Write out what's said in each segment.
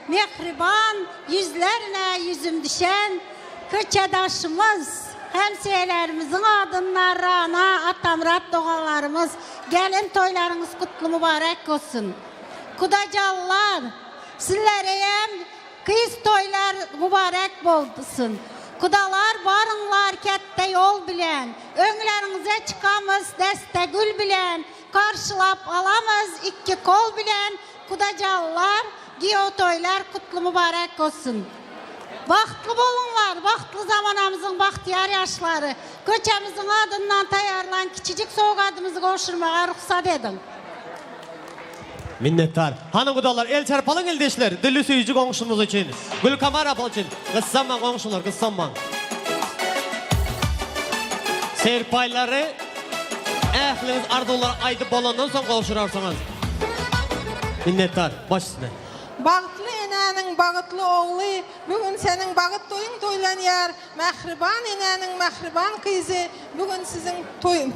Mähriban ýüzlerine ýüzüm düşen köçedaşymyz, hemşeýlerimiziň adyndan Rana, Atamyrat doganlarymyz gelin toýlaryňyz gutly mübarek bolsun. Kudajanlar sizlereem gyz toýlar mübarek bolsun. Kudalar baryňlar ketde ýol bilen, öňleriňize çykamyz deste gül bilen, garşylap alamyz ikki kol bilen, Kudajanlar giýew toýlar kutly mübarek bolsun. Bagtly boluňlar bagtly zamanamyzyň bagtyýar ýaşlary. Köçemiziň adyndan taýýarlan kiçijik sowgadymyzy gowşurmaga rugsat ediň. Minnetdar. Hany gudalar el çarpalyň ildeşler dili süýji goňşymyz üçin Gülkamar apa üçin gyssanmaň goňşular gyssanmaň. Serpaýlary ähliňiz arzuwlary aýdyp bolandan soň gowşurarsyňyz. Minnetdar. Baş üstüne. Bagtly enäniň bagytly ogly, bu gün seniň bagyt toýuň toýlanýar, mähriban enäniň mähriban gyzy, bu gün siziň toý,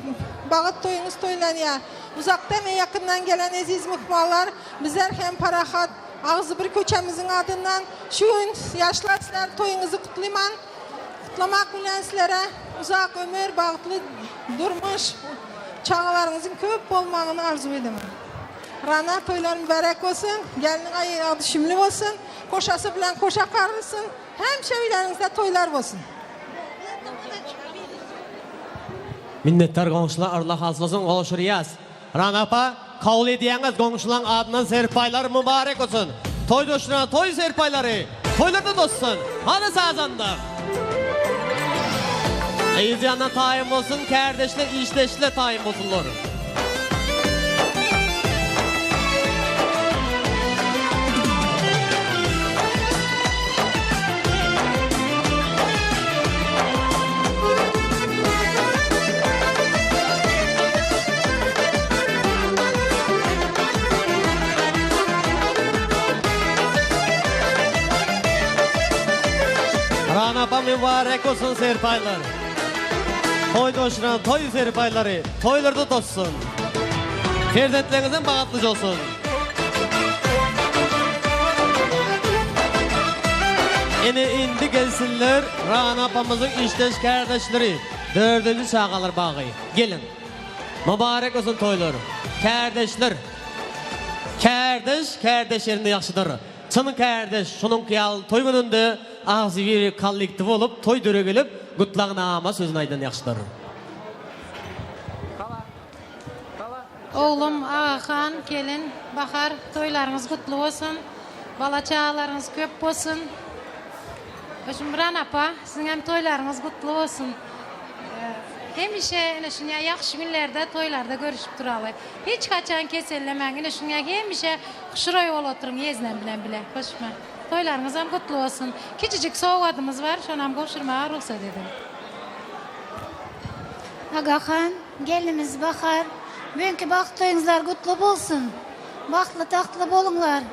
bagyt toýuňyz toýlanýar. Uzakdan we ýakyndan gelen eziz myhmanlar, bizler hem parahat, agzybir köçämiziň adyndan şu gün ýaşlar sizler toýuňyzy gutlyman, gutlamak bilen sizlere uzak ömür, bagtly durmuş, çagalaryňyzyň köp bolmagyny arzuw edemen. Rana toýlar mübärek bolsun, gelniň aýagy düşümli bolsun, koşasy bilen koşa garylsyn, hemişe öýleriňizde toýlar bolsun. Minnetdar goňşular Alla halasyn gowşurýas. Rana apa kabul edýäňiz goňşulaň adyndan serpaýlar mübarek bolsun. Toý doşuna toý serpaýlary toýlarda dostsun. Hany sazanda. Yz ýandan taýyn bolsun kärdeşler işdeşler taýyn bolsunlar. Rana apa mübarek olsun serpaýlar. Toý doşuran toý serpaýlary toýlarda tozsun. Perzentleriňizem bagatlyja olsun. Ine indi gelsinler Rana apamyzyň işdeş kärdeşleri dördünji çagalar bagy. Geliň. Mübarek olsun toýlar. Kärdeşler. Kärdeş kärdeş ýerinde ýagşydyr. Çyn kärdeş şunuňky ýaly toý gününde agzybir kollektiw bolup toý döregelip gutlagnama sözüni aýdan ýagşydyr. Oglum Agahan, gelin Bahar toýlaryňyz gutly bolsun. Bala çagalaryňyz köp bolsun. Jumran apa, siziň hem toýlaryňyz gutly bolsun. Hemişe ine şunýa ýagşy günlerde toýlarda görüşip duraly. Hiç haçan kesellemäň, ine şunýa hemişe huşroý bolup oturyň ýeznäm bilen bile. Hoşmy? Toýlaryňyzam gutly bolsun. Kiçijik sowgadymyz bar, şonam gowşurmaga rugsat ediň. Agahan, gelnimiz Bahar, bugünki bagt toýuňyzlar gutly bolsun! Bagtly tagtly boluňlar!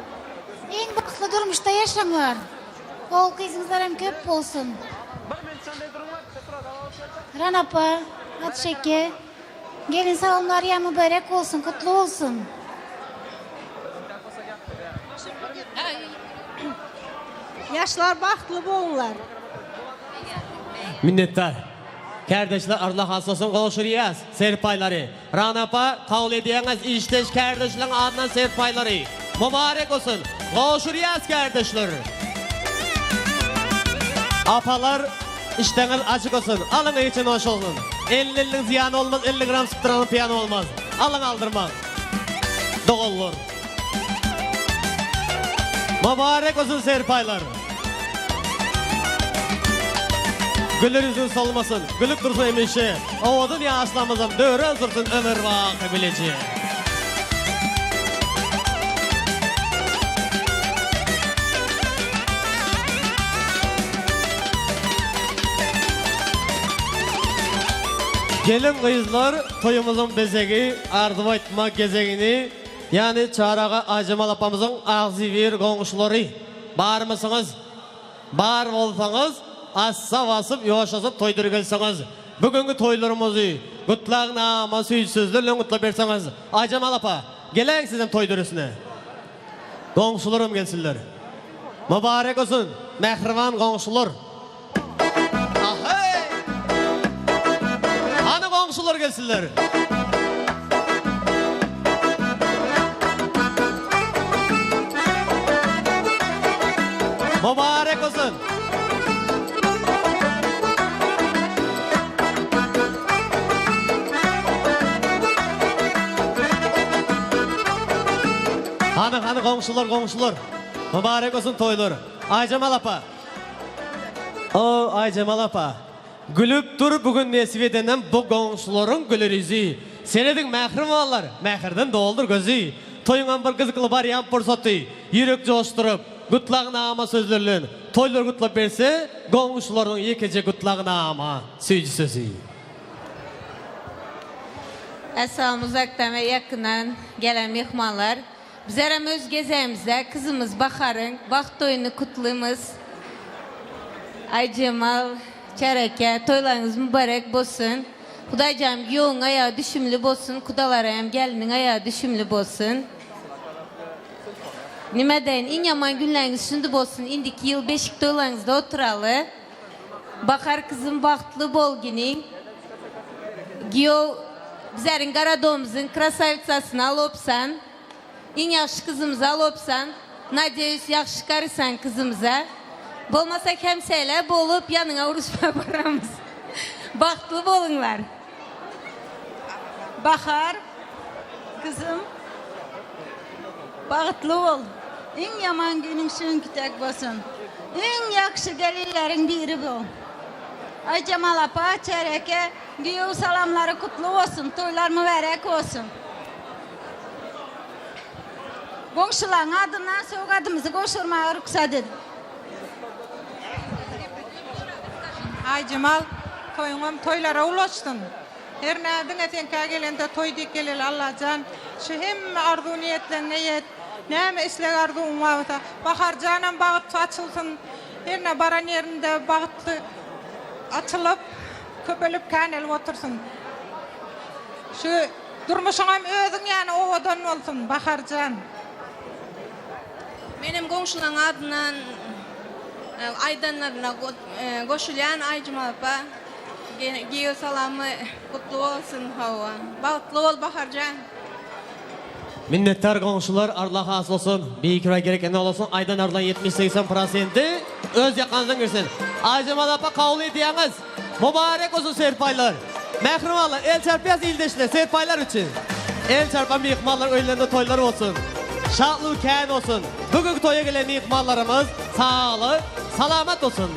Iň bagtly durmuşda ýaşaňlar! Ogul gyzyňyzlar hem köp bolsun! Rana apa, Atyş eke, gelin salamlar ýa mübärek bolsun, gutly bolsun! Ýaşlar bagtly boluňlar! Minnetdar. Kärdeşler Alla halasyn gowşurýas serpaýlary. Rana apa kabul edýäňiz işdeş kärdeşleň adyndan serpaýlary. Mubarek bolsun. Gowşurýas kärdeşler. Apalar işdäňiz açyk bolsun. Alyň içi noş bolsun. Elli elliň zyýany bolmaz 50 gram sypdyranyň pyýany bolmaz. Alyň aldyrmaň. Doganlar. Mubarek bolsun serpaýlar. Güler ýüzüň solmasyn, gülüp dursun hemişe. Owadan ýaşlarymyzam döwran sürsün ömür baky bileje. Gelin gyzlar toýumyzyň bezegi, arzuw aýtma gezegini, ýagny Çary aga Aýjemal apamyzyň agzybir goňşulary. Barmysyňyz? Bar bolsaňyz, assa basyp, ýoşasyp toýdur gelseňiz, bu günki toýlarymyzy gutlagnama süýji sözler bilen gutlap berseňiz. Aýjemal apa, geläýiň sizem toý döresine. Goňşularam gelsinler. Mübarek olsun, mähriban goňşular. Aheý! Hany goňşular gelsinler. Mübarek olsun. Hany hany goňşular goňşular. Mübarek olsun toýlar. Aýjemal apa. O Aýjemal apa. Gülüp dur bu gün nesip edenem bu goňşularyň güler ýüzi. Serediň mähribanlar, mähirden doldur gözi. Toýuňam bir gyzykly barýan pursaty. Ýürek joşduryp, gutlagnama sözler bilen toýlar gutlap berse, goňşularynyň ýekeje gutlagnama süýji sözi. Esselam uzakdan we ýakyndan gelen myhmanlar. Bizlerem öz gezegimizde kyzymyz Baharyň bagt toýuny kutlymyz. Aýjemal, Çäreke, toýlaryňyz mübarek bolsun. Hudaýjan giýowyň aýagy düşümli bolsun, kudalaryňam gelniň aýagy düşümli bolsun. Nime deýin, iň ýaman günleriňiz şundi bolsun, indiki ýyl beşik toýlaryňyzda oturaly. Bahar kyzym bagtly bol giniň. Giýow bizleriň garadomyzyň krasawitsasyny alopsan. Iň ýagşy kyzymyzy alopsan. Nadeyus ýagşy garysan kyzymyza. Bolmasa hemsele bolup ýanyňa uruşma baramyz. Bagtly boluňlar. Bahar gyzym bagtly bol. Iň ýaman günüň şuňki tek bolsun. Iň ýagşy gelinleriň biri bol. Aýjemal apa, Çereke, giýew salamlary kutly bolsun, toýlar mübärek bolsun. Goňşularyň adyndan sowgadymyzy gowşurmaga rugsat ediň. Aýjemal, toýuňam toýlara ulaşsyn. Hernä diňe seňkä gelende toý diýip geleli Allajan şu hemme arzuw niýetleňňe ýet. Näme isleg arzuwyň bar bolsa Baharjanam bagtly açylsyn. Hernä baran ýerinde bagtly açylyp köpelip känelip otursyn. Şu durmuşyňam özüň ýaly owadan bolsun Baharjan. Menem goňşulaň adyndan aýdanlaryna goşulýan Aýjemal apa. Giýew salamy gutly bolsun hawa. Bagtly bol Baharjan. Minnetdar goňşular Arla has bolsun Beýik gerek ene bolsun aýdan arlan 70-80 prosenti öz ýakaňyzdan girsin Aýjemal apa kabul edýäňiz Mubarek bolsun serpaýlar Mähribanlar el çarpýas ildeşler serpaýlar üçin El çarpan myhmanlar öýlerinde toýlar bolsun Şatlyk kän bolsun Bu günki toýa gelen myhmanlarymyz saglyk salamat bolsun.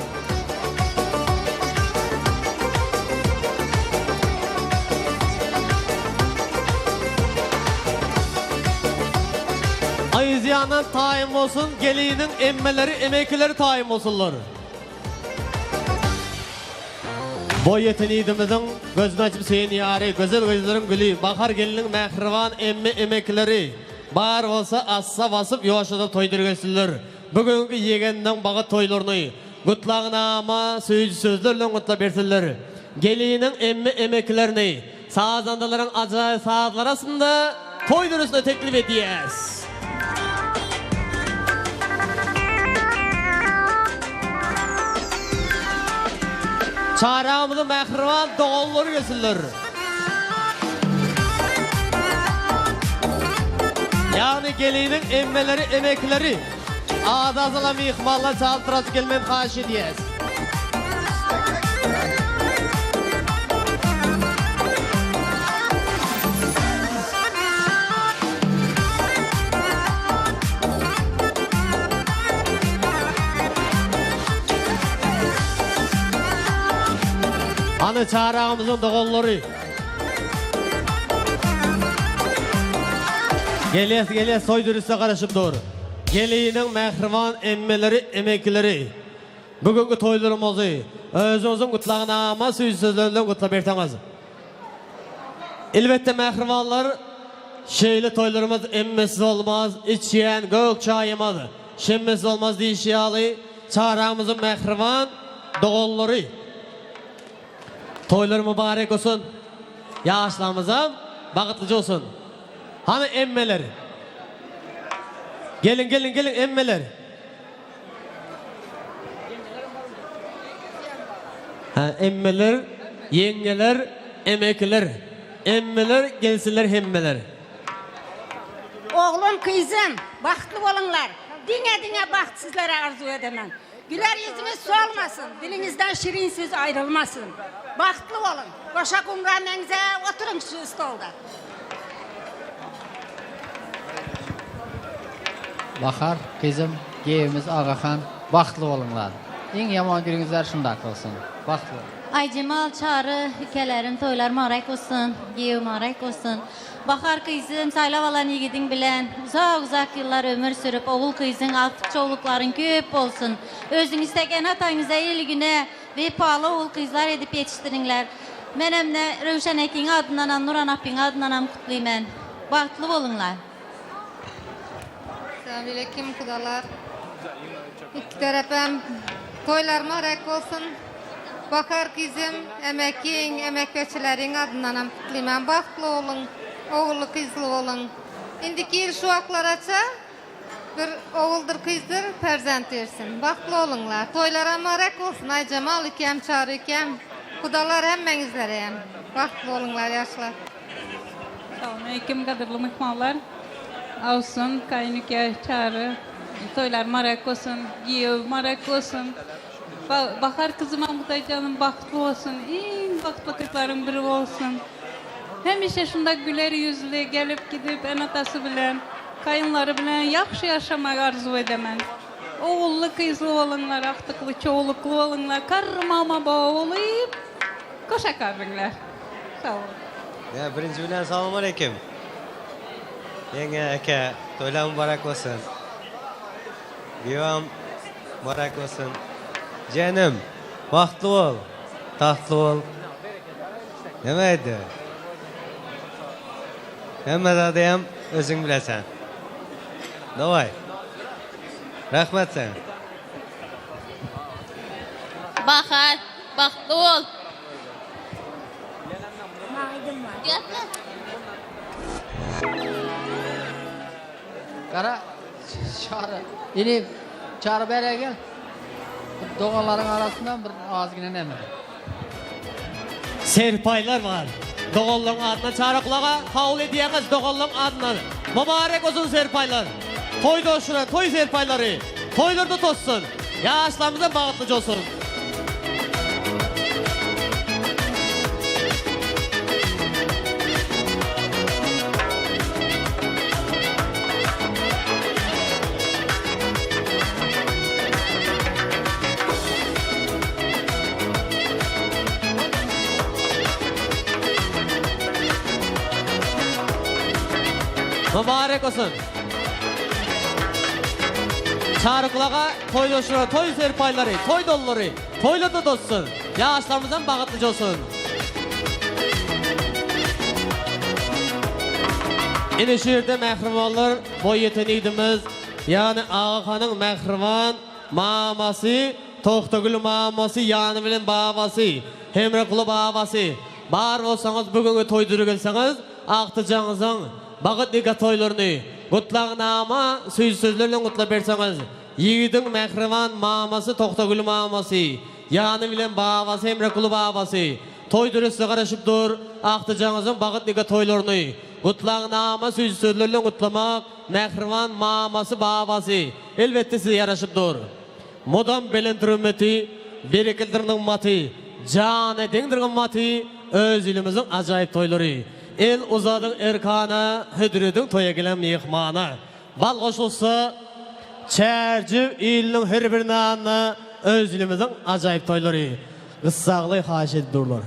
Yzýandan taýyn bolsun, geliniň emmeleri, emekileri taýyn bolsunlar. Boý ýeten ýigdimiziň gözüni açyp söýen ýary, gözel gözleriň güli, Bahar gelniň mähriban emme-emekileri bar bolsa assa basyp ýuwaşjadan toý dirgelsinler. Bu günki ýegeniniň bagy toýlaryny gutlagnama söýüji sözler bilen gutlap bersinler. Geliniň emmi-emekilerini sazandalaryň ajaýyp sazlary astynda toý dürüsine teklip edýäs. Çaragymyzyň mähriban doganlary gelsinler. Ýagny geliniň emmeleri, emekileri Ady azalan myhmanlar çaltyrajyk gelmegini haýyş edýäs. Hany çaragymyzyň doganlary. Gelýäs, gelýäs, toý dürüste garaşyp dur. Geliniň mähriban emmeleri, emekileri. Bu günki toýlarymyzy özüňiziň gutlagnama süýji sözler bilen gutlap berseňiz. Elbetde mähribanlar, şeýle toýlarymyz emmesiz bolmaz, içýän gök çaýymyz şemmesiz bolmaz diýişi ýaly, çaragymyzyň mähriban doganlary. Toýlar mübarek olsun. Ýaşlarymyzam bagytlyja olsun. Hany emmeler. Geliň geliň geliň emmeler. Hä, emmeler, ýeňňeler, emekiler. Emmeler gelsinler hemmeler. Oglum, kyzym, bagtly boluňlar. Diňe-diňe bagt sizlere arzuw edemen. Güler ýüzüňiz solmasyn, diliňizden şirin söz aýrylmasyn. Bagtly boluň. Goşa gumra meňzäp oturyň şu stolda. Bahar gyzym giýewimiz Agahan bagtly boluňlar. Iň ýaman günüňizler şundak bolsun. Bagtly boluň. Aýjemal Çary ikelerim toýlar mybarek bolsun giýew mybarek bolsun Bahar gyzym saýlap alan ýigidiň bilen uzak uzak ýyllar ömür sürüp ogul gyzyň agtyk çowluklaryň köp bolsun özüň istek ene ataňyza il güne wepaly ogul gyzlar edip ýetişdiriňler menem ne Röwşen ekiň adyndanam Nuran apyň adyndanam gutlymen bagtly boluňlar. Salamaleýkim gudalar. Iki tarapam toýlar mübarek bolsun. Bahar gyzym emekiň, emekdeşleriň adyndanam gutlyman. Bagtly boluň, ogully gyzly boluň. Indiki ýyl şu wagtlaraça bir oguldyr gyzdyr perzent bersin. Bagtly boluňlar. Toýlaram mübarek bolsun. Aýjemal ikäm, Çary ikäm. Gudalar hemmeňizlerem. Bagtly boluňlar ýaşlar. Salamaleýkim gadyrly myhmanlar. Awsun, kaýnike, Çary, toýlar mybarek bolsun, giýew mybarek bolsun. Bahar kyzymam Hudaýjanym bagtly bolsun, iň bagtly gyzlaryň biri bolsun. Hemişe şunda güler ýüzli gelip gidip ene-atasy bilen, kaýynlary bilen ýagşy ýaşamagy arzuw edemen. Ogully gyzly boluňlar, agtykly çowlukly boluňlar, garry mama baba bolup goşa garryňlar. Sag boluň. Ýa birinji bilen salowmaleýkim. Ýeňňe eke toýlar mübarek bolsun. Giýewem mübarek bolsun. Jenim bagtly bol, tagtly bol. Näme aýtdy? Hemme zady hem özüň bilesen. Daway. Rahmet saňa. Bahar, bagtly bol. Gara Çary inim Çary bäri gel. Doganlaryň arasyndan bir azgina neme. Serpaýlar bar. Doganlaryň adyndan Çary gulaga kabul edýäňiz doganlaryň adyndan. Mubarek bolsun serpaýlar. Toý doşuna toý serpaýlary. Toýlarda tozsun. Ýaşlarymyzam bagtlyja bolsun. Mübarek olsun. Çarykulaga toýlaşyra toý serpaýlary, toý dollary, toýlarda dostsun. Ýaşlarymyzam bagtlyja bolsun. Ine şu ýerde mähribanlar boý ýeten ýigdimiz, ýagny Agahanyň mähriban mamasy Togtagül mamasy ýany bilen babasy Hemraguly babasy bar bolsaňyz bu günki toý dürgelseňiz agtyjagyňyzyň bagyt nika toýlaryny gutlagnama süýji sözler bilen gutlap berseňiz ýigidiň mähriban mamasy Togtagül mamasy ýany bilen babasy Hemraguly babasy toý düresi garaşyp dur agtyjagyňyzyň bagyt nika toýlaryny gutlagnama süýji sözler bilen gutlamak mähriban mamasy babasy elbetde size ýaraşyp dur. Mudam belent rümmeti, bereketdir nygmaty, Jana deňdir gymmaty, öz ilimiziň ajaýyp toýlary. El uzadyň erkana, hödür ediň toýa gelen myhmana. Bal goşulsa, Çärjew iliniň her bir nanyna öz ilimiziň ajaýyp toýlary. Gyssagly haýyş edip durlar.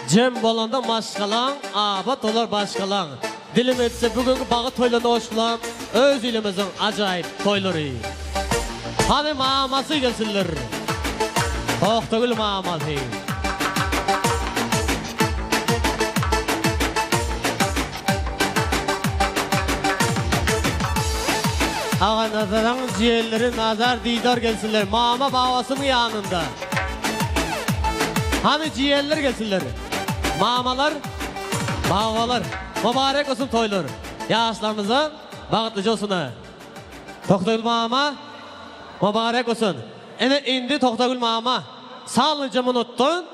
Jem bolanda maşgalaň, abat bolar başgalaň. Dilim etse bu günki bagy toýlaryna goşulam öz ilimiziň ajaýyp toýlary. Hany mamasy gelsinler. Togtagül mamasy. Aganazaryň jiýenleri Nazar Didar gelsinler mama babasynyň ýanynda. Hany jiýenler gelsinler. Mamalar, babalar mubarek bolsun toýlar. Ýaşlarymyza bagtlyja bolsun. Togtagül mama mubarek bolsun. Ine indi Tohtagül mama, sanlyja minutdan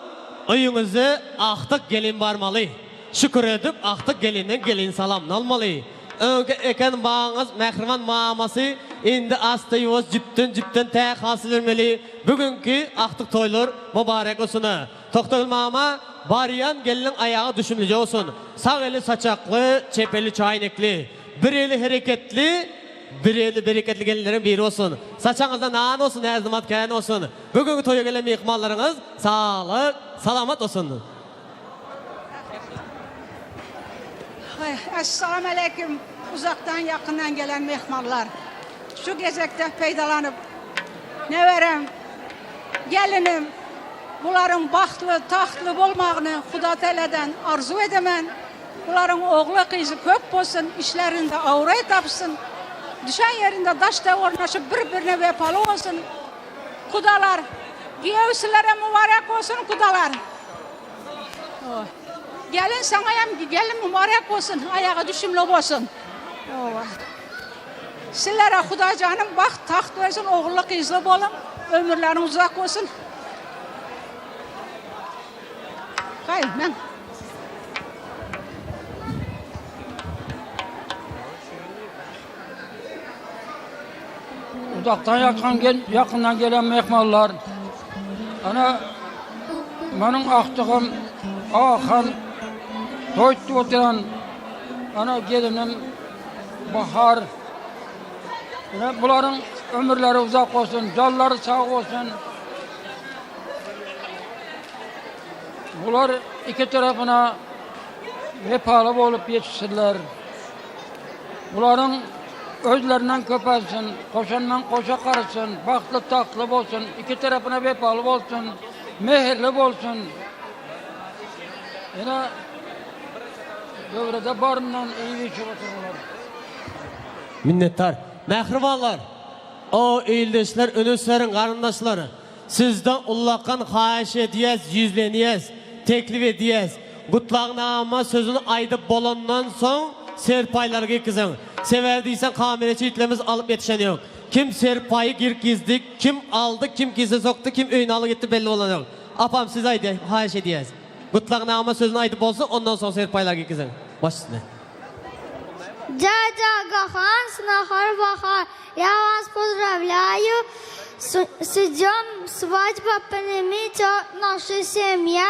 öýüňize agtyk gelin barmaly. Şükür edip agtyk gelinden gelin salamyny almaly. Öňki eken bagyňyz mähriban mamasy indi asta-ýuwaş jüpden-jüpden tä hasyl bermeli. Bu günki agtyk toýlar mübarek bolsun-a. Tohtagül mama, barýan gelniň aýagy düşümlije bolsun. Sag eli saçakly, çep eli çaýnekli. Bir eli hereketli, bir eli bereketli gelinleriň biri bolsun. Saçagyňyzda nan bolsun, näz-nymat kän bolsun. Bu günki toýa gelen myhmanlaryňyz saglyk, salamat bolsun. Essalamu aleýkum uzakdan ýakyndan gelen myhmanlar. Şu gezekde peýdalanyp neberem, gelinim bularyň bagtly, tagtly bolmagyny Hudataladan arzuw edemen. Bularyň ogly gyzy köp bolsun, işlerinde abraý tapsyn. Düşen ýerinde daş deý ornaşyp bir-birine wepaly bolsun. Gudalar, giýew sizlere mübarek bolsun gudalar. Gelin saňa hem gelin mübarek bolsun, aýagy düşümli bolsun. Sizlere Hudaýjanym bagt, tagt bersin, ogully gyzly boluň, ömürleriň uzak bolsun. Gaý, men. Uzakdan ýakan gel, ýakyndan gelen mehmanlar. Ana meniň agtygym Ahan toý tutup oturan ana gelinim Bahar. Ine bularyň ömürleri uzak bolsun, janlary sag bolsun. Bular iki tarapyna wepaly bolup ýetişsinler. Bularyň özlerinden köpelsin, goşandan goşa garsyn, bagtly tagtly bolsun, iki tarapyna wepaly bolsun, mähirli bolsun. Ine göwrede baryndan iýip-içip otururlar. Minnetdar. Mähribanlar! O ildeşler, ünüsleriň garyndaşlary! Sizden ullakan haýyş edýäs, ýüzlenýäs, teklip edýäs. Gutlagnama sözüni aýdyp bolandan soň serpaýlary girkiziň. Sebäbi diýseň kameraçy ýigitlerimiz alyp ýetişen ýok. Kim serpaýy girkizdi, kim aldy, kim kise sokdy, kim öýüne alyp gitdi belli bolan ýok. Apam size aýdýas, haýyş edýäs. Gutlagnama sözüni aýdyp bolsun, ondan soň serpaýlary girkiziň. Baş üstüne. Дядя Агахан, Снахар Бахар, я вас поздравляю с, с днем свадьбы, примите от нашей семьи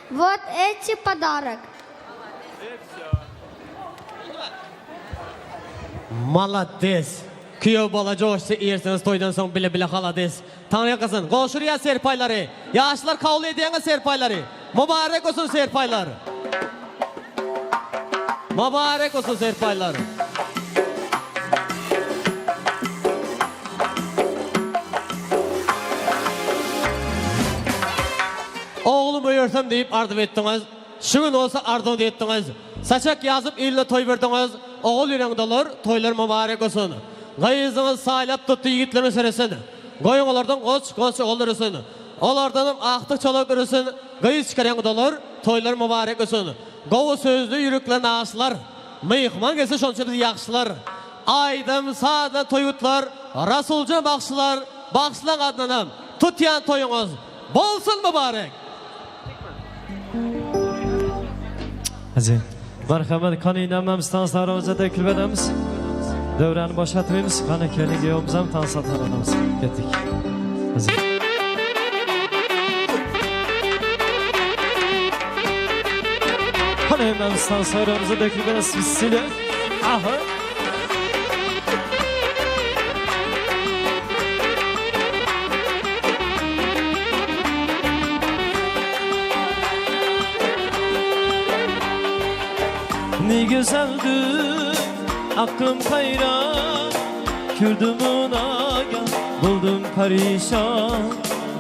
вот эти подарок. Malades. Küýew bala joşsa iýersiňiz toýdan soň bile bile halades. Taňryýalkasyn. Gowşurýas serpaýlary. Ýaşlar kabul edýäňiz serpaýlary. Mubarek bolsun serpaýlar. Mubarek bolsun serpaýlar. Oglum öýersem diýip arzuw etdiňiz. Şu gün bolsa arzuwyňyza ýetdiňiz. Saçak ýazyp ilde toý berdiňiz. Ogul ýüregiň dolar, toýlar mübarek bolsun. Gyzyňyz saýlap tutdy ýigitlerine seretsin. Goýuň olardan goç, goç ogul döresin. Olardanam agtyk çolak döresin. Gyz çykarýaň dolar, toýlar mübarek bolsun. Gowy sözli ýürekli naşlar. Myhman gelse şonça biz ýagşylar. Aýdym saz bilen toý gutlar. Rasuljan bagşylar, bagşylaň adynanam tutýan toýuňyz bolsun mübarek. Aziz. Marhamat, qani inanmamiz tanslarimizga taklif etamiz. Davrani bo'shatmaymiz. Qani keling, kuyovimiz ham tanslar tanlatamiz. Ketdik. Aziz. Qani hammamiz tanslarimizga taklif etamiz. Bismillah. Aha. Ne güzeldi aklım hayran Kürdüm ona buldum perişan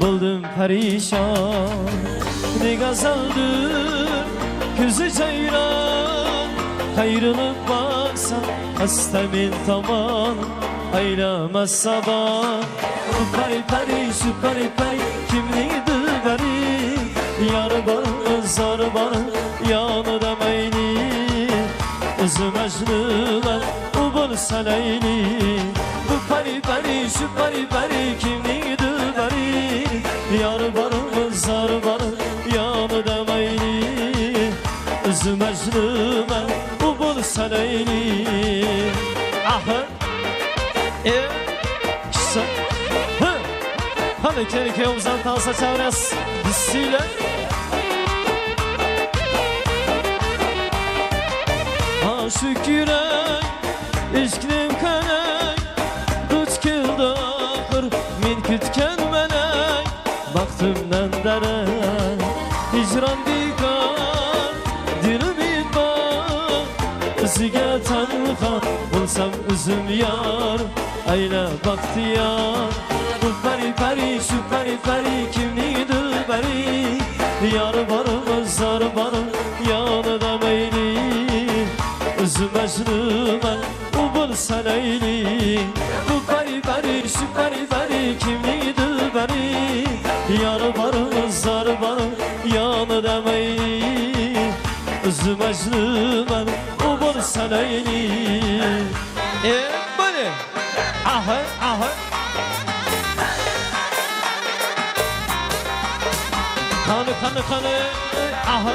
Buldum perişan Ne güzeldi küzü ceyran Kayrılıp baksan hasta men taman Aylamaz sabah Pari pari şu pari pari Kimning dilbari Yarı bar zarı bar Yanıda mayli Özü mecnunlar U bo'lsa Layli Bu pari pari şu pari pari Kimning dilbari. Ýar barmy, zar barmy, ýanyda Meýli Özüm Mejnunman, u bolsa Leýli Aha E Şa Hı Hany kelin-kýowmyzam tansa çagyrýas Bisile Aşyk ýürek Yşknym keleň Duç keldi ahyr Men kütken melek Bagtymdan derek Hijran bikar Dilim idbar Özüge tenha Bolsam özüm ýar Eýle bagtyýar Bu peri peri şu peri peri Kimniň dilberi Ýar barmy zar barmy Ýanyda meýli Özüm Mejnunman U bolsa Leýli Bu peri peri şu peri peri Kimniň dilberi Ýar barmy zar barmy Ýanyda meýli Özüm Mejnunman U bolsa Leýli E bale Aha aha Hany hany hany aha.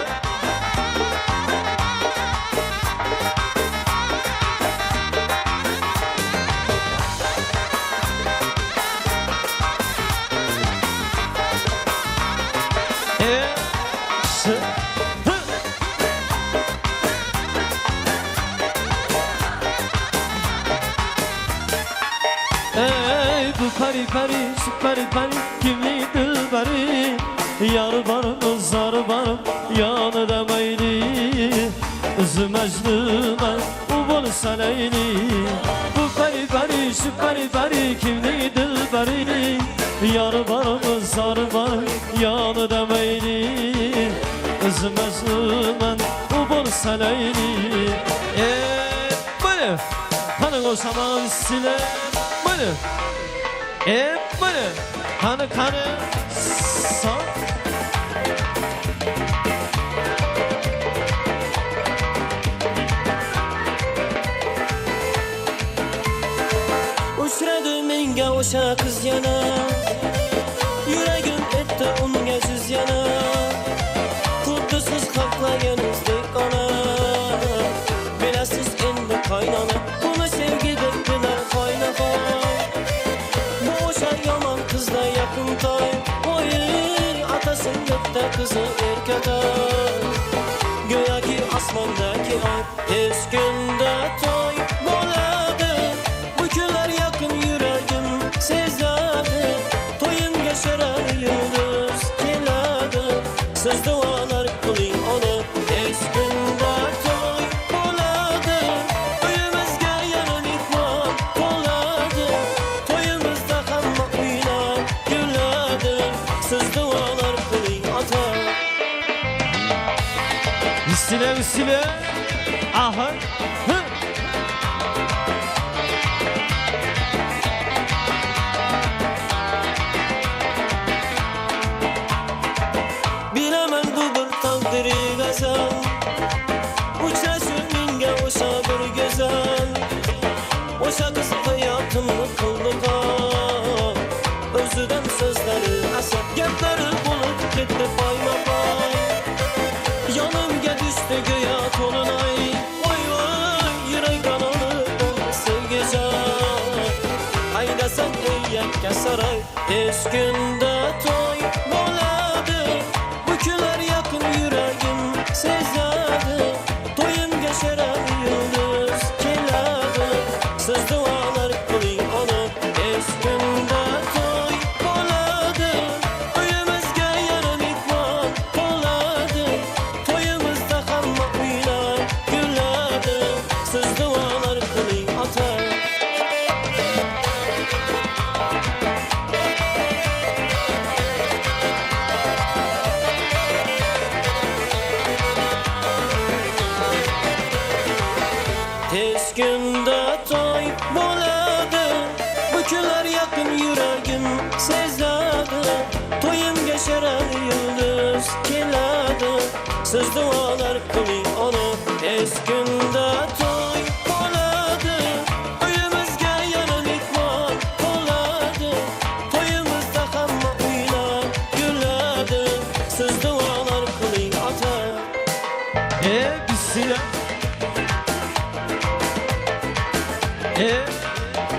E S H Eý bu peri peri şu peri peri kimniň dilberi Ýar barmy zar barmy ýanyda meýli Özüm Mejnunman u bolsa Leýli Bu peri peri şu peri peri kimniň dilberi Ýar barmy zar barmy ýanyda meýli Özüm Mejnunman u bolsa Leýli Eý bale Hany goşamaň sile Bale E bale Hany hany Sa Uchradi menga o'sha qiz yana Yuragim etdi unga siz yana Xuddi siz xohlaganingizdek ona Bilasiz endi qaynona Buni sevgi debdilar hoynahoy Bu o'sha yomon qizda yaqin toy Voy otasin bitta qizi erkatoy Go'yoki osmondagi oy Tez kunda to'y bo'ladi Bu kunlar yaqin yuragim sezadi To'yimga shirar yulduz keladi Siz duolar qiling ona Tez kunda to'y bo'ladi Uyimizga yana mehmon to'ladi To'yimizda hamma o'ynab kuladi Siz duolar qiling ota Üstüne üstüne Aha Hı. Bilaman bu bir taqdiri g'azal Uchrashib menga o'sha bir go'zal O'sha qiz hayotimni qildi qon O'zidan so'zlari asal Gaplari bo'lib ketdi poyma-poy Yonimga tushdi go'yo to'lin oy Voy voy yurak alovi bo'ldi sevgijon Haydasan ey yakka saroy Tez kunda to'y bo'ladi Bu kunlar yaqin yuragim sezadi To'yimga shirar yulduz keladi Siz duolar qiling ona Tez kunda to'y bo'ladi Uyimizga yana mehmon to'ladi To'yimizda hamma o'ynab kuladi Siz duolar qiling ota Tez kunda to'y bo'ladi Bu kunlar yaqin yuragim sezadi To'yimga shirar yulduz keladi Siz duolar qiling ona Tez kunda to'y bo'ladi Uyimizga yana mehmon to'ladi To'yimizda hamma o'ynab. Bisine. E,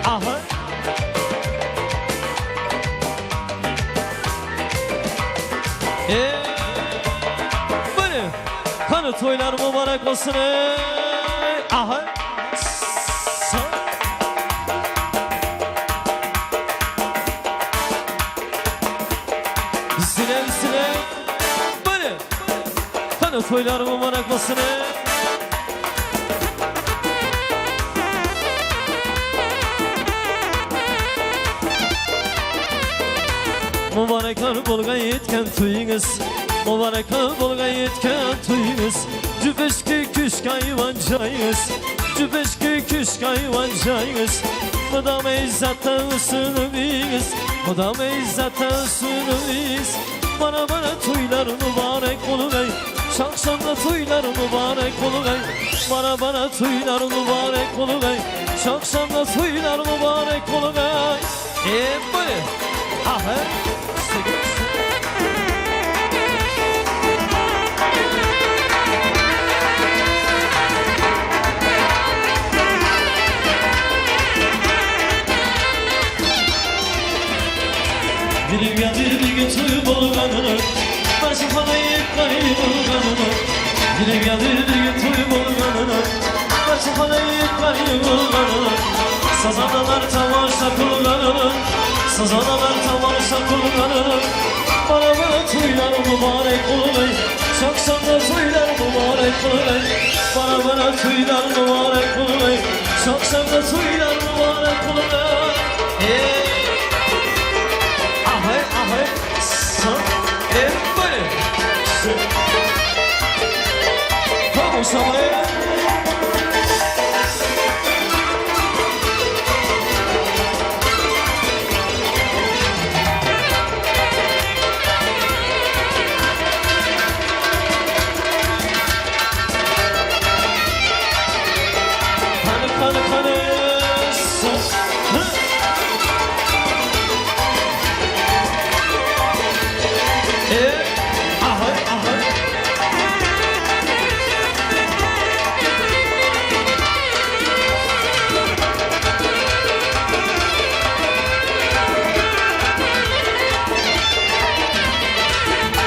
aha. E, böyle. Kanı toylar mübarek olsun. E, aha. Sa. Bisine bisine. Böyle. Kanı toylar mübarek olsun. E. Mübarekler bolga yetken tuyunuz Mübarekler bolga yetken tuyunuz Cübeşki küşk hayvan cayız Cübeşki küşk hayvan cayız Mudam izzata usulüyüz Mudam izzata usulüyüz Bana bana tuylar mübarek olugay Çakşamda tuylar mübarek olugay Bana bana tuylar mübarek olugay Çakşamda tuylar mübarek olugay E böyle Aha Biri geldi bir götü bolganını Başıma kaybolganını Biri geldi bir götü bolganını Başıma kaybolganını Sazanalar tamaşa kullanını Sazanalar tamaşa kullanını Bana bana tüyler mübarek olay Çakşamda tüyler mübarek olay Bana bana tüyler mübarek olay Çakşamda tüyler mübarek olay Hey! Ahey ahey sa e böyle Vamos a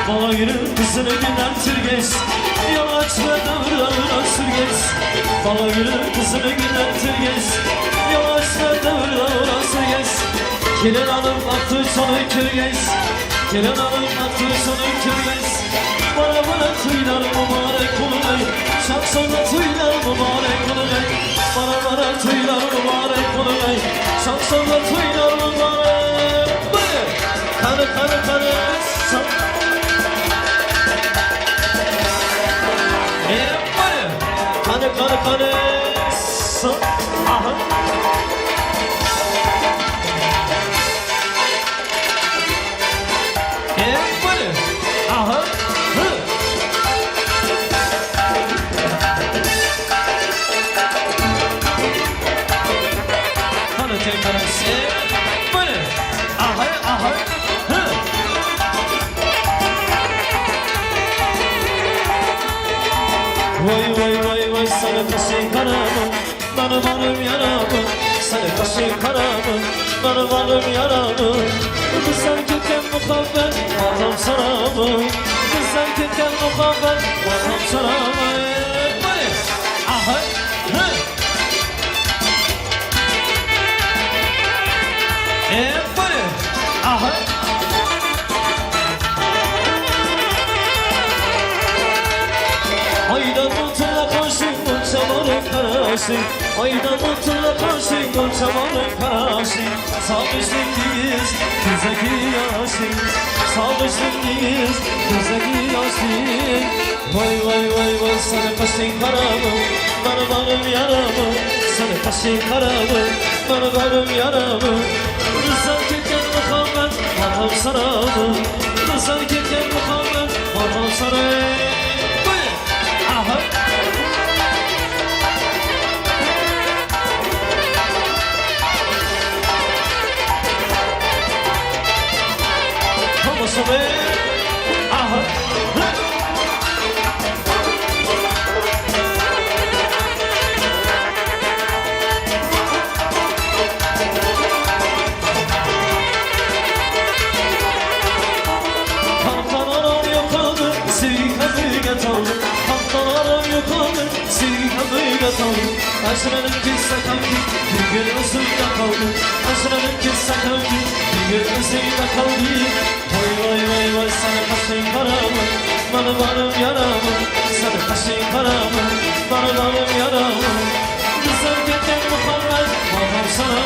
Bala günün kızını günler türgeç Yol açma davran sürgeç Bala günün kızını günler türgeç Yol açma davran sürgeç Gelin hanım attı sonu kürgeç Gelin hanım attı sonu kürgeç Bana bana tüyler mübarek olay Şapşanla tüyler mübarek olay Bana bana tüyler mübarek olay Şapşanla tüyler mübarek Kanı kanı kanı Sa- Kanı kanı kanı sa aha E böyle aha hı Kanı tekrar se böyle aha aha hı Vay vay vay vay sana kaşı karamı Bana varım yaramı Sana kaşı karamı Bana varım yaramı Kızlar ketken muhabbet Vatan saramı Kızlar ketken muhabbet Vatan saramı Böyle Aha Hı E böyle Aha Aydan oturla karşı Gonçaları karşı Aydan oturla karşı Gonçaları karşı Sağışın güzeki yaşı Sağışın güzeki yaşı Vay vay vay vay sana kaşın karamı Bana varım yaramı Sana kaşın karamı Bana varım yaramı Rızan ketken muhabbet Vatan saramı Rızan ketken muhabbet Vatan saramı Aha. Vamos ver. Aha. kaldı, sevgi kapıyla kaldı. Aşıranın kessa kaldı, bir gün özümde kaldı. Aşıranın kessa kaldı, bir gün özümde kaldı. Vay vay vay vay sana kaşın karamı, bana varım yaramı. Sana kaşın karamı, bana varım yaramı. Güzel giden Muhammed, vatan sana.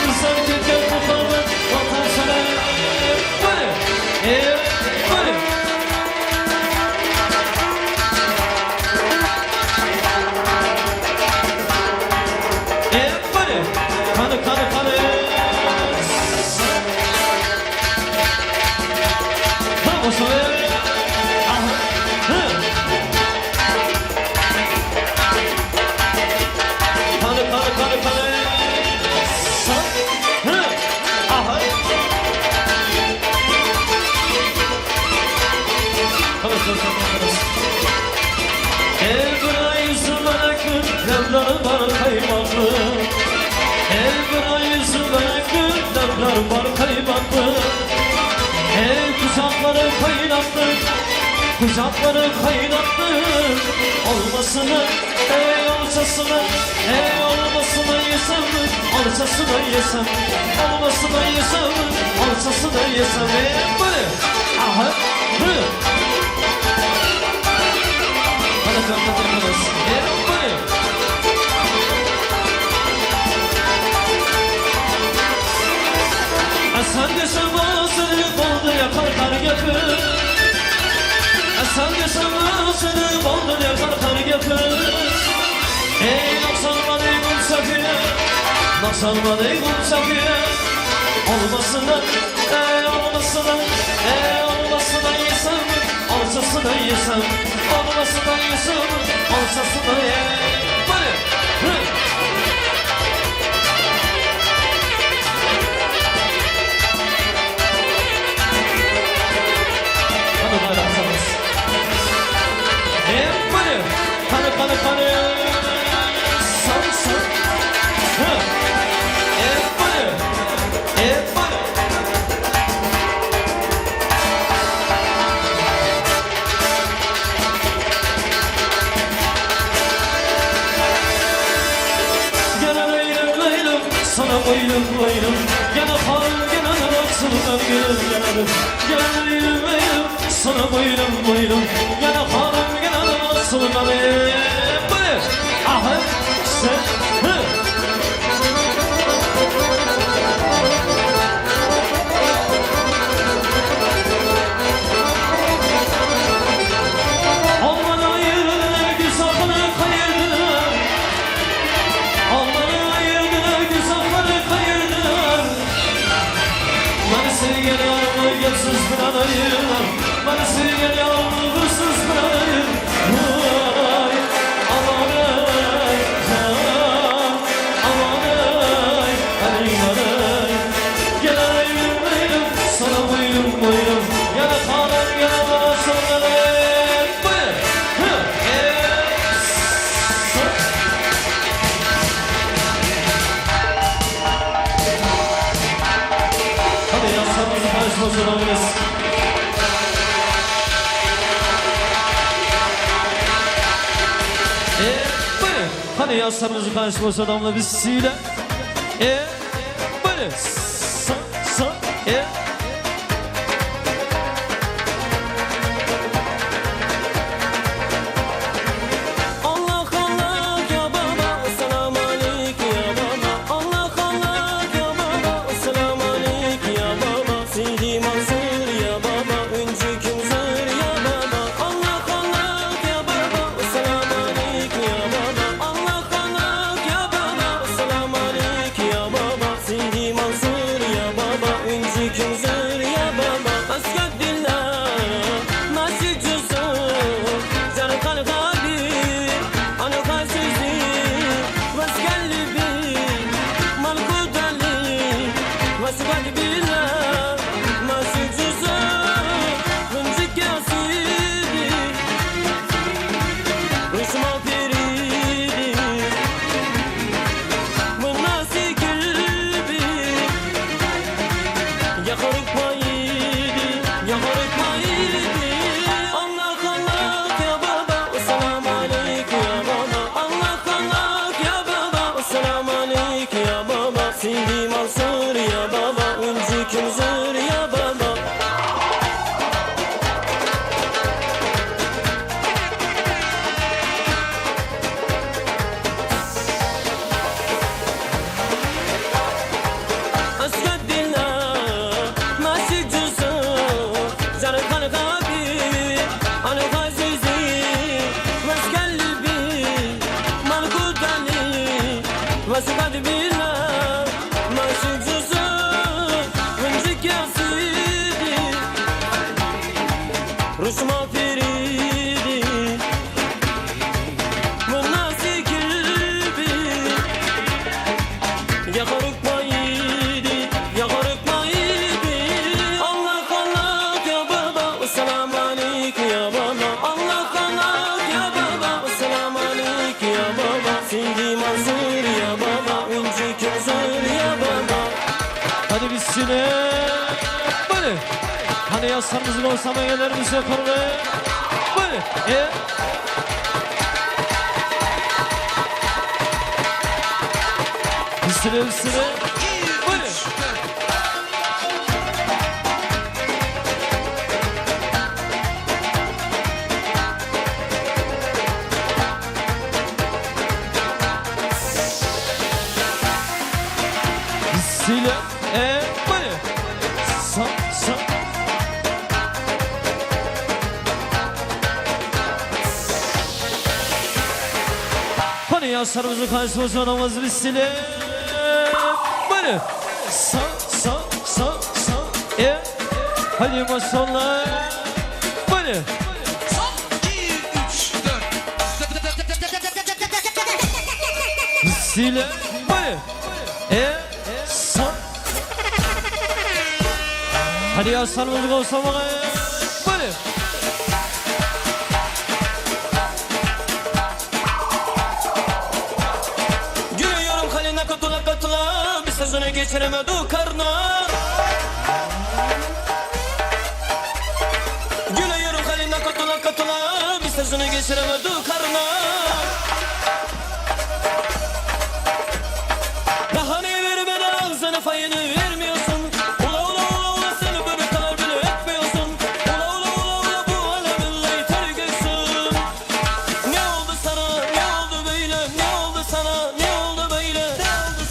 Güzel giden Muhammed, vatan sana. Böyle, böyle. Everybody, kanı kanı kanı. Vamos a ver. Aha. Hı. Kanı kanı kanı kanı. Sa. Hı. Aha. Kanı kanı kanı kanı. El bıra yüzüme akın, Lemler var kaymaklı. El bıra yüzüme akın, Lemler var kaymaklı. El kucakları kaynattı, kucakları kaynattı. Olmasını, ey olçasını, ey olmasını yesem, olçasını yesem, olmasını yesem, olçasını yesem. Ey böyle, aha, hı. Hadi hadi hadi hadi. Ey böyle. Esen desem seni boldu yakar kar getir. Esen desem seni boldu yakar kar getir. Ey naksanma ey kum safiye, naksanma ey kum safiye. Olmasını, ey olmasını, ey olmasını yesem, alçasını yesem, olmasını yesem, alçasını yesem. Böyle, hı. Hadi bayram sana. Everybody, kanı kanı kanı, san san. Hı. Everybody, everybody. Gene leylim leylim, sana boylum boylum. Gene hanım gene nasıldan gülüm gene Gene leylim leylim, sana boylum boylum. Gene hanım gene nasıldan Everybody, aha, sen, hı. Aman ayırdılar güzahını kayırdılar. Aman ayırdılar güzahını kayırdılar. Bana sevgen yarımı gelsiz bir ayırlar. Bana sevgen yarımı hırsız bir ayır. Vay, aman ay, can, aman ay, ay, ay. Gel ayırım ayırım, sana boylum boylum. Gel hanım gel bana sana Buyur. Hı, e, sa. Hadi yaslarımızı paylaşmasın E, buyur. Hani yaslarımızı paylaşmasın adamla biz siyle. E, buyur. Sa, sa, e. Allah Allah ya baba, selam aleyk ya baba. Allah Allah ya baba, selam aleyk ya baba. Seydi Mansur ya baba, öncü kimzir ya baba. Allah Allah ya baba, selam aleyk ya baba. Allah Allah ya baba, selam aleyk ya baba. Seydi Mansur ya baba, öncü kimzir. Rusma Feridi Mınası gibi Yakarıkmaydı, yakarıkmaydı Allah Allah ya baba, selam aleyküm ya baba Allah Allah ya baba, selam aleyküm ya baba Seydi Mansur ya baba, Ünci Közür ya baba Hadi biz sine. Böyle. Hani yaslarımızın olsa ellerimizi yukarı. Böyle. E. Üstüne üstüne. Böyle. Sile. E. Böyle. Sa. Sa. Hani yaslarımızın karşısına namazı bir sile. Böyle. Sa. Sa. Sa. Sa. E. Hadi maşallah. Böyle. Sile. Böyle. E. Sa. Hadi yaslarımızı olsa Böyle. Gülüyorum haline katıla katıla Bir sözünü geçiremedi karna Gülüyorum haline katıla katıla Bir sözünü geçiremedi karna Daha ne vermeden ağzını payını vermiyorsun Ula ula ula ula seni böyle kalbini etmiyorsun Ula ula ula ula bu aleminle terk etsin Ne oldu sana ne oldu böyle ne oldu sana ne oldu böyle Ne oldu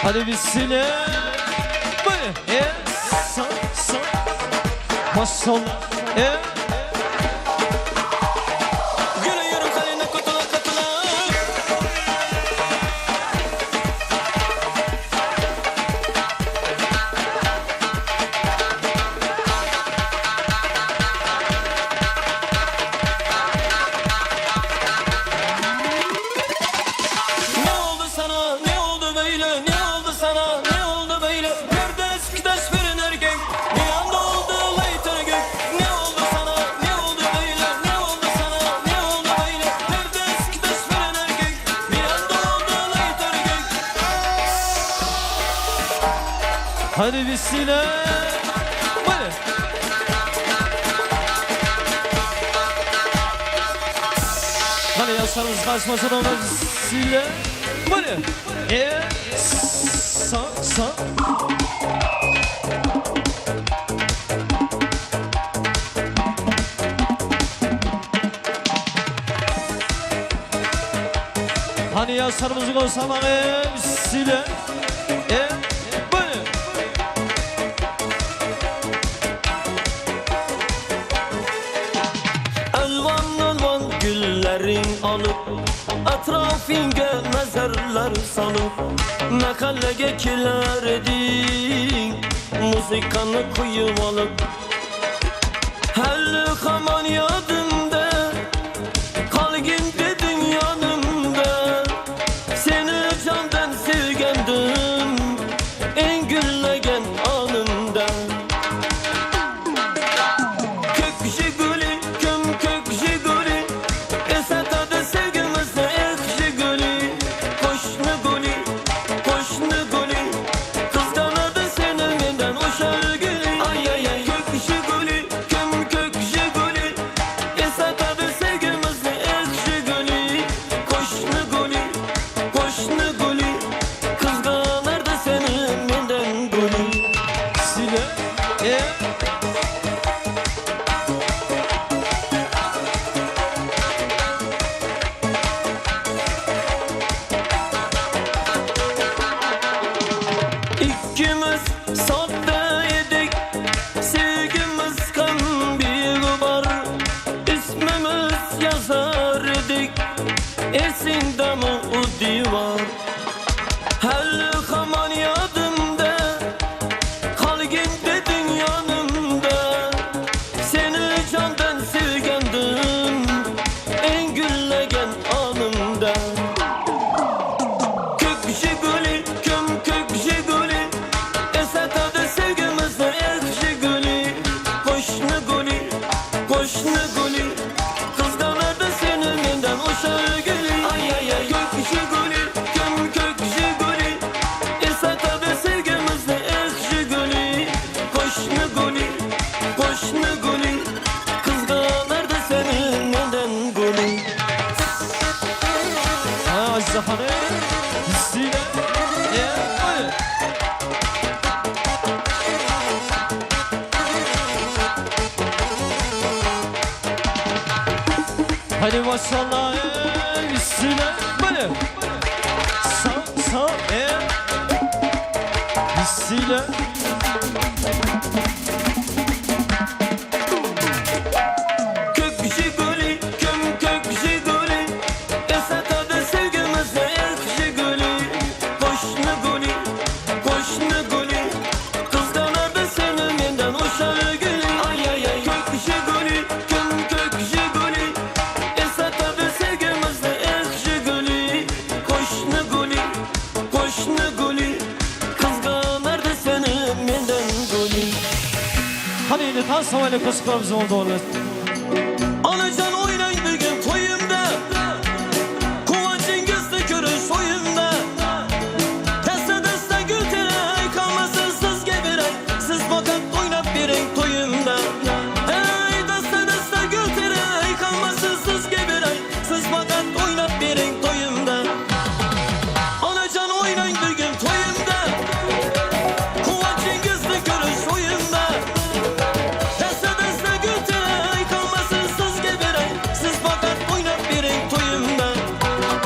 Hadi biz sile. Böyle. E. Sa. Sa. Maşallah. E. Gülüyorum haline katıla katıla Ne oldu sana ne oldu böyle ne oldu sana ne oldu böyle Nerede eski tasvirin erkek bir anda oldu laytır gök Ne oldu sana ne oldu böyle ne oldu sana ne oldu böyle Nerede eski tasvirin erkek bir anda oldu laytır gök Hadi biz sile. Böyle. Hani yaslarımız karşımasına namazı sile. Böyle. E. Sa. Sa. Hani yaslarımızı olsa sile. E. Böyle. Elvan elvan güllerin alıp Etrafınga mezarlar salıp Mahallege kiler edin Muzikanı kuyup alıp Hel haman yadımda Kalgin dedin yanımda Seni candan sevgendim En güllegen anımda Kök jiguli, küm kök jiguli Esatadı sevgimizde ek jiguli Koşnu guli, koşnu guli Kızganadı seni menden uşar gülü Ay ay ay Kök jiguli, küm kök jiguli Esatadı sevgimizde ek jiguli. Hany Sile E Hadi maşallah üstüne böyle Sağ sağ e Üstüne Kök Jiguli, kim kök Jiguli Esatady sevgimizni erk Jiguli Goşny guli, goşny guli Gyzganardy seni menden oşa güli Ay-ay-ay Kök Jiguli, kim kök Jiguli Esatady sevgimizni erk Jiguli Goşny guli, goşny guli Gyzganardy seni menden guli. Hany indi tans howayla goşgularymyzy boldy. Anajan oýnaň bilgin toýumda Guwanjyň gizli görüş oýumda Desse desse gül tereý Kalmasyn sizge bireý Siz fakat oýnap beriň toýumda Eý desse desse gül tereý Kalmasyn sizge bireý Siz fakat oýnap beriň toýumda Anajan oýnaň bilgin toýumda Guwanjyň gizli görüş oýumda Desse desse gül tereý Kalmasyn sizge bireý Siz fakat oýnap beriň toýumda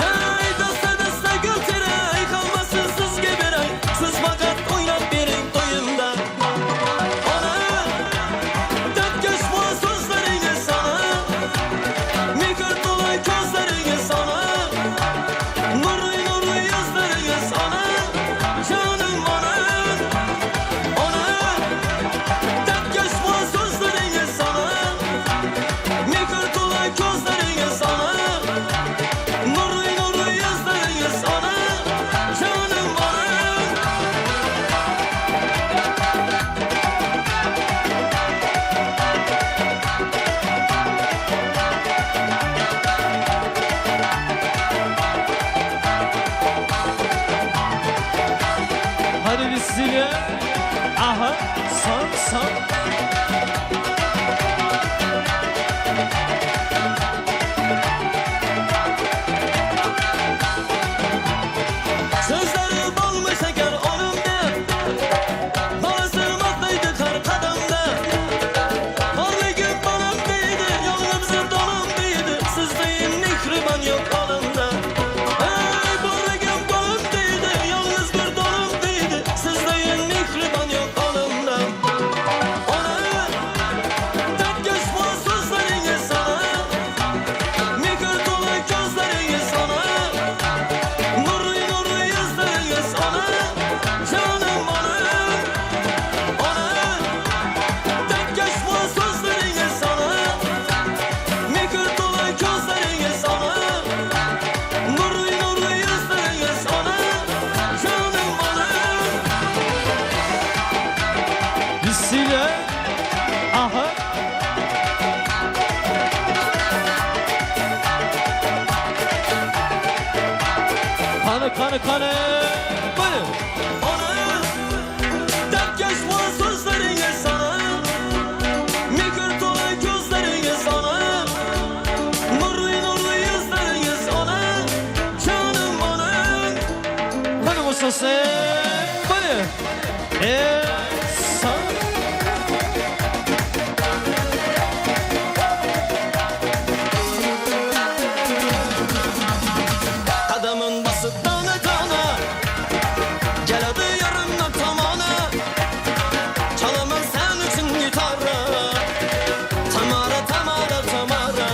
Eý desse desse gül tereý Kalmasyn sizge bireý Siz fakat oýnap beriň toýumda Ana Dertkeş bu sözleriňi sana Mekir doly közleriňi sana Nurly nurly ýüzleriňi sana Janym ana Ana Dertkeş bu sözleriňi sana Mekir doly közleriňi sana Nurly nurly ýüzleriňi sana Janym ana Hadi bismillah. Aha sağ sağ. Sözleri balmy şeker onumda Bana sırmaklıydı kar kadamda Varlığım balım değdi Yolum zırdalım değdi Sizdeyim mihriban yok alımda Ey varlığım balım değdi Yalnız bir dolum değdi Sizdeyim mihriban yok alımda Ona Dertkeş bu sözlerini sana Mihir dolu gözlerini sana Nurlu nurlu yüzlerini sana Canım bana Ana Dertkeş bu sözlerini sana Mihir dolu gözlerini sana Nurlu nurlu yüzlerini sana Canım bana Bismillah. Aha. Kanı kanı kanı. Buyurun. Ana Dertkeş bu sözlerini sana Mekir dolu gözlerini sana Nurlu nurlu yüzlerini sana Canım bana Kanı masası. Buyurun. E sağ. Adamın basıp dana dana Gel adı yarımla tamana Çalamam sen için gitara Tamara tamara tamara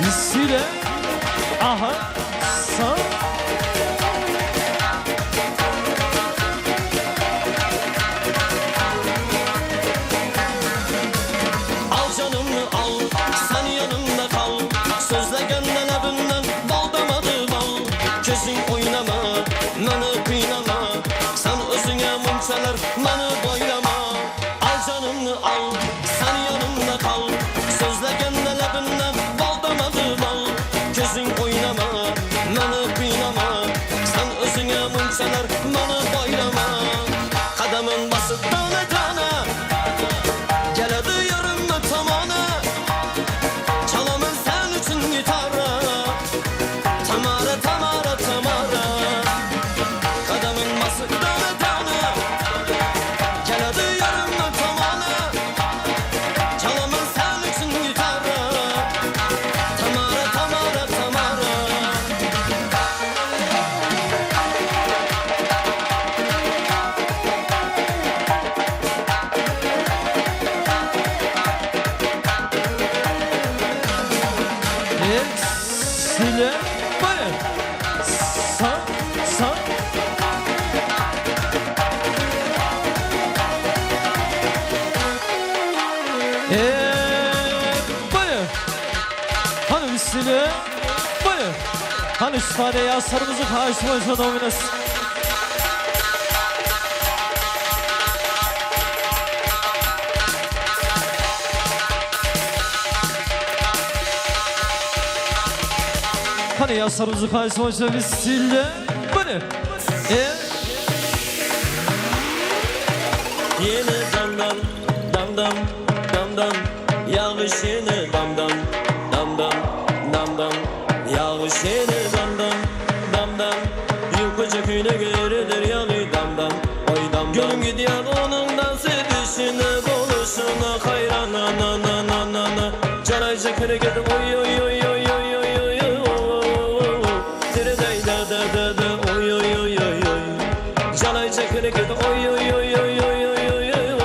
Bisile. Aha. Sa. Al canımı al, sen yanımda kal. Sözlegende lebimden bal damadı bal. Gözün oynama, meni kıynama. Sen özüne munçalar, meni boylama. Al canımı al, sen yanımda kal. Sözlegende lebimden bal damadı bal. Gözün oynama, meni kıynama. Sen özüne munçalar, meni boylama. Kademim basıp tane tane. Geledi yarımda tamana Çalamın sen için gitara Tamara Tamara Tamara Kadamın basık tane tane Geledi yarımda tamana Çalamın sen için gitara Tamara Tamara Tamara Sile. Bana. Sa. Sa. Bana. Hani bisile. Bana. Hani şifade yaslarımızı karşıma dominas. Hani yaslarımızı karşıma bisile. Bana. E. Yine dam dam dam dam dam dam Yağış yine dam dam dam dam dam dam Yağış yine dam dam dam dam Yukarıca köyüne göredir yağı dam dam Oy dam Gönlüm gidiyor onun dans edişine Boluşuna hayran na na na na na na Canayca hareket oy oy oy oy oy oy oy oy Dire day da da da da oy oy oy oy oy Canayca hareket oy oy oy oy oy oy oy oy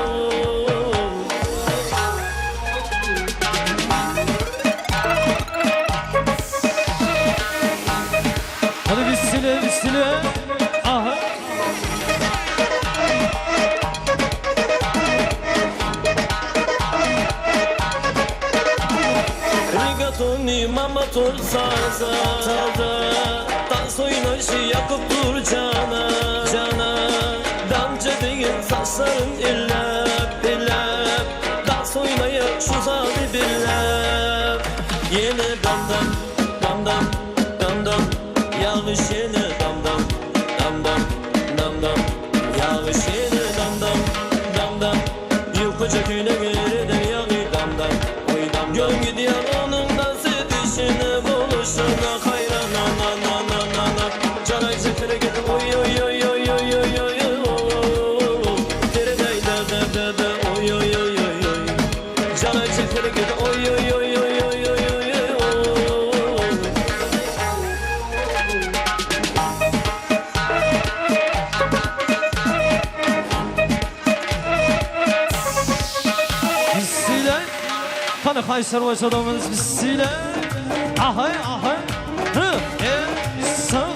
Hadi bisile bisile. Aha. Rigatoni mama tor saza Saza Dans oynaşı yakıp dur cana Cana Damca değil saçların illep illep Dans oynaya şu zali birlep Yine dam dam dam dam dam dam Yağış yine dam dam dam dam dam dam Yağış yine dam dam dam dam Yukarıca köyüne geriden yağı dam dam Oy dam Gönlüm gidiyor onun dans edişine Buluşuna hayran na na na na na na Canay zifire gidip oy oy oy oy oy oy oy oy Dere day da da da da oy oy oy oy oy Canay zifire gidip oy oy oy oy oy oy oy oy Bisile. Hani kayser başladığımız bisile. Aha aha. Hı. E. Sa.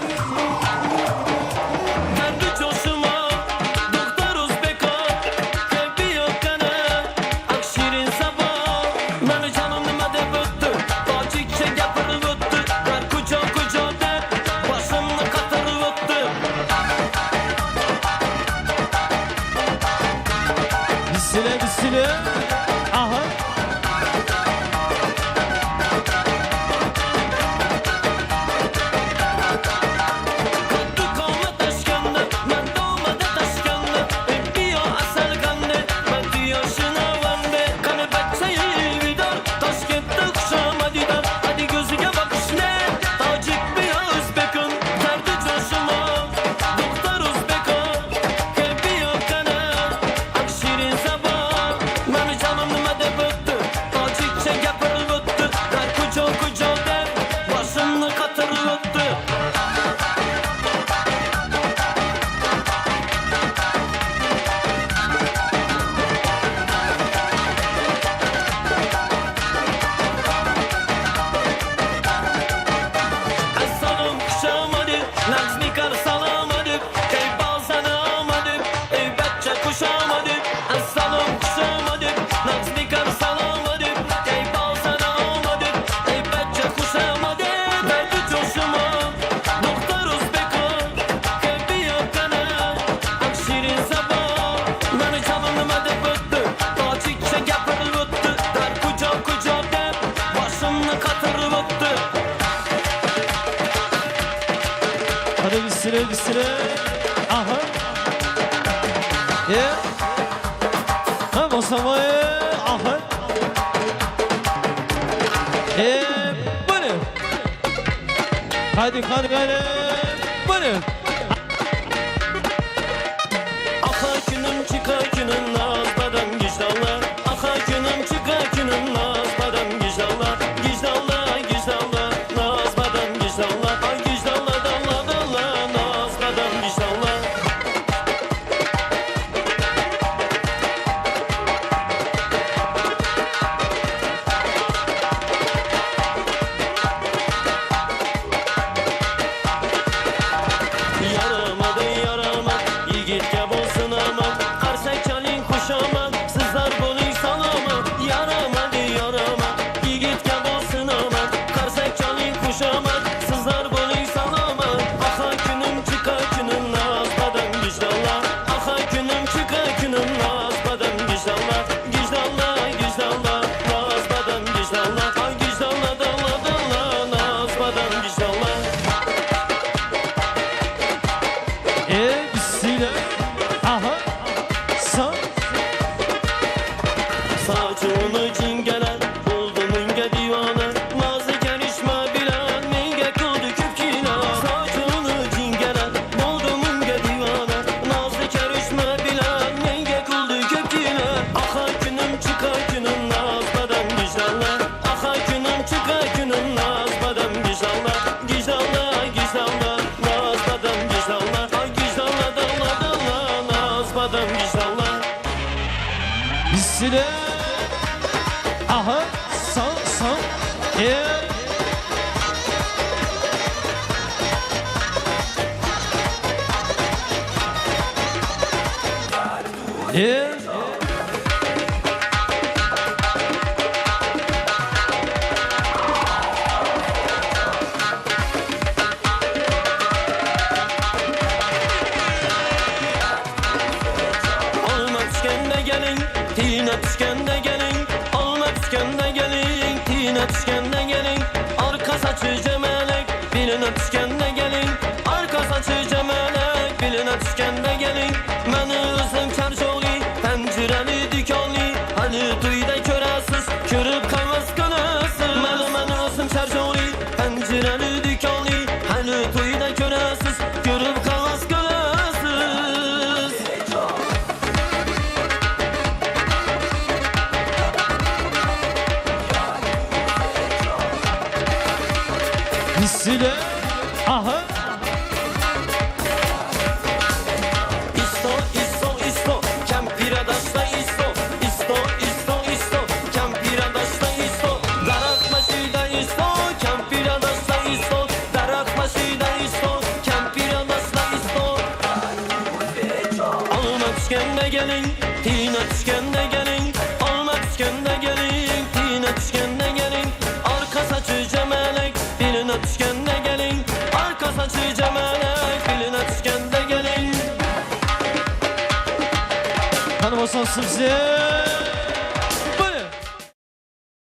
Derdi coşuma, doktor Uzbeko, Tebi yok kana, akşirin sabah. Meni canım nima deb o'tdi, tojikcha gapirib o'tdi. Dar kucho kucho deb, boshimni qatirib o'tdi. Bisile bisile. Aha. Bisile bisile. Aha. E. Ha basama aha. E bana. Hadi hadi hadi. Bana. Aha günüm çıka günüm nazladan gijdalla Aha günüm çıka günüm nazladan gijdalla Gijdalla gijdalla nazladan gijdalla Ay gijdalla dalla dalla nazladan gijdalla Yaramadı yaramaz Yigitge bolsun aman Qarsak çaling xushoman Sizlar bo'ling salomat Yaramadı yaramaz Yigitge bolsun aman Qarsak çaling xushoman Sizlar bo'ling salomat Aha kunim chiqa kunim Nazladan gijdalla Aha kunim chiqa kunim Nazladan gijdalla Gijdalla gijdalla Nazladan gijdalla Ay gijdalla dalla dalla Nazladan gijdalla E bisile. Aha. Sa. Saçını çingeler Oldu minge divane Nazlı kerişme bilen Minge kıldı küpkine Saçını çingeler Oldu minge divane Nazlı kerişme bilen Minge kıldı küpkine Aha günüm çıka günüm Nazladan gijdalla Aha günüm çıka günüm Nazladan gijdalla Gijdalla gijdalla Nazladan gijdalla Ay gijdalla dalla dalla Nazladan gijdalla Bisile. Aha. Sa sa. E. E. Alma tushganda keling, tina tushganda keling, olma tushganda keling, tina tushganda keling, arka saçı cemelek, beline tushganda keling, arka saçı cemelek, beline tushganda keling, meni o'zim charchoqli, panjarali do'konli, hali to'yda ko'rasiz, ko'rib havas qilasiz. Meni meni o'zim charchoqli, panjarali do'konli, hali to'yda ko'rasiz, ko'rib havas qilasiz. Bisile. Aha. Isto, isto, isto, kampira dashta isto, isto, isto, isto, kampira dashta isto, daraxt bashida isto, kampira dashta isto, daraxt bashida isto, kampira dashta isto. Olma tushganda keling, tina tushganda keling, olma tushganda keling, tina tushganda keling, arka saçı cemelek, beline tushganda keling, arka saçı cemelek, beline tushganda keling. Tanım olsun size.